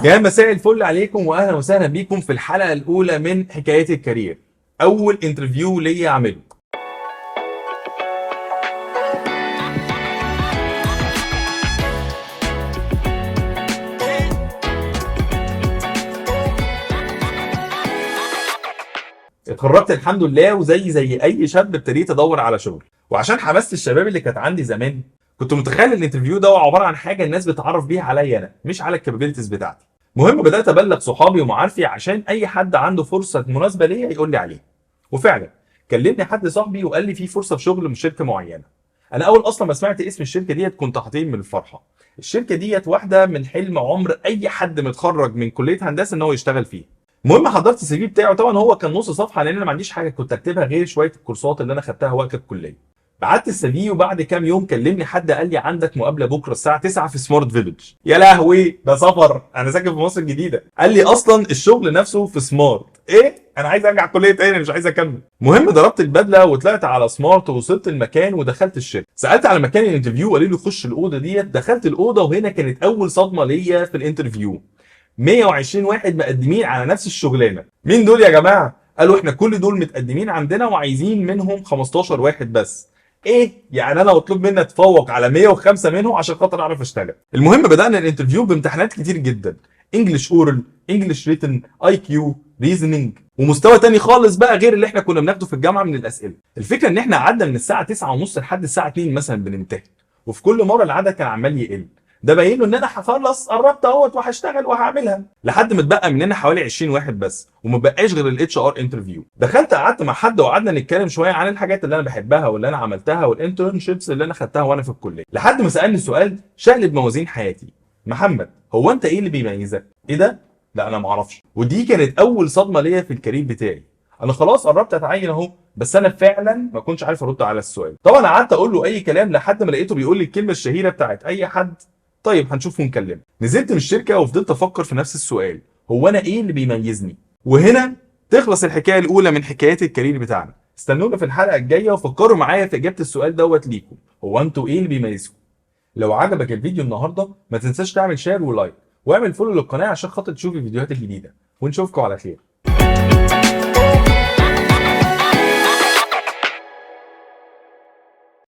يا مساء الفل عليكم واهلا وسهلا بيكم في الحلقة الاولى من حكايات ال career، اول interview ليا اعمله. اتخرجت الحمد لله، وزي اي شاب ابتديت ادور على شغل. وعشان حمست الشباب اللي كانت عندي زمان، كنت متخيل ال interview ده عبارة عن حاجة الناس بتعرف بيها عليا انا، مش على ال capabilities بتاعتي. المهم بدات ابلغ صحابي ومعارفي عشان اي حد عنده فرصة مناسبة ليا يقول لي عليها. وفعلا كلمني حد صاحبي وقال لي في فرصة في شغل من شركة معينة. انا اول اصلا ما سمعت اسم الشركة ديت كنت هطير من الفرحة. الشركة ديت واحدة من حلم عمر اي حد متخرج من كليه هندسة ان هو يشتغل فيها. المهم حضرت ال CV بتاعه، طبعا هو كان نص صفحة لان انا ما عنديش حاجة كنت اكتبها غير شوية الكورسات اللي انا خدتها وقت الكلية. بعت ال CV، وبعد كام يوم كلمني حد قال لي عندك مقابله بكره الساعة 9 في سمارت فيليج. يا لهوي، ده سفر، انا ساكن في مصر الجديدة. قال لي اصلا الشغل نفسه في سمارت. ايه، انا عايز ارجع كليه تاني، مش عايز اكمل. المهم ضربت البدلة وطلعت على سمارت، ووصلت المكان ودخلت الشركة. سالت على مكان ال interview وقالوا لي خش الاوضة ديت. دخلت الاوضة، وهنا كانت اول صدمة ليا في ال interview. 120 واحد مقدمين على نفس الشغلانة. مين دول يا جماعة؟ قالوا احنا كل دول متقدمين عندنا وعايزين منهم 15 واحد بس. ايه يعني انا مطلوب مني اتفوق على 105 منهم عشان خاطر اعرف اشتغل؟ المهم بدانا ال interview بامتحانات كتير جدا، English oral، English written، IQ، reasoning، ومستوى تاني خالص بقى غير اللي احنا كنا بناخده في الجامعة من الاسئلة. الفكرة ان احنا قعدنا من الساعة 9:30 لحد الساعة 2 مثلا بنمتحن، وفي كل مرة العدد كان عمال يقل. ده باين له ان انا هخلص، قربت اهوت وهشتغل وهعملها، لحد ما اتبقى مننا حوالي 20 واحد بس، وما بقاش غير ال HR interview. دخلت قعدت مع حد وقعدنا نتكلم شوية عن الحاجات اللي انا بحبها واللي انا عملتها وال internships اللي انا خدتها وانا في الكلية، لحد ما سالني سؤال شقلب موازين حياتي. محمد، هو انت ايه اللي بيميزك؟ ايه ده؟ لا انا ما اعرفش. ودي كانت اول صدمة ليا في ال career بتاعي. انا خلاص قربت اتعين اهو، بس انا فعلا ما كنتش عارف ارد على السؤال. طبعا قعدت اقول له اي كلام لحد ما لقيته بيقول لي الكلمة الشهيرة بتاعت اي حد، طيب هنشوف ونكلم. نزلت من الشركة وفضلت افكر في نفس السؤال، هو انا ايه اللي بيميزني؟ وهنا تخلص الحكاية الاولى من حكايات ال career بتاعنا. استنونا في الحلقة الجاية وفكروا معايا في اجابه السؤال دوت ليكم، هو انتوا ايه اللي بيميزكم؟ لو عجبك الفيديو النهارده ما تنساش تعمل share و like، واعمل follow للقناة عشان خاطر تشوف الفيديوهات الجديدة، ونشوفكم على خير.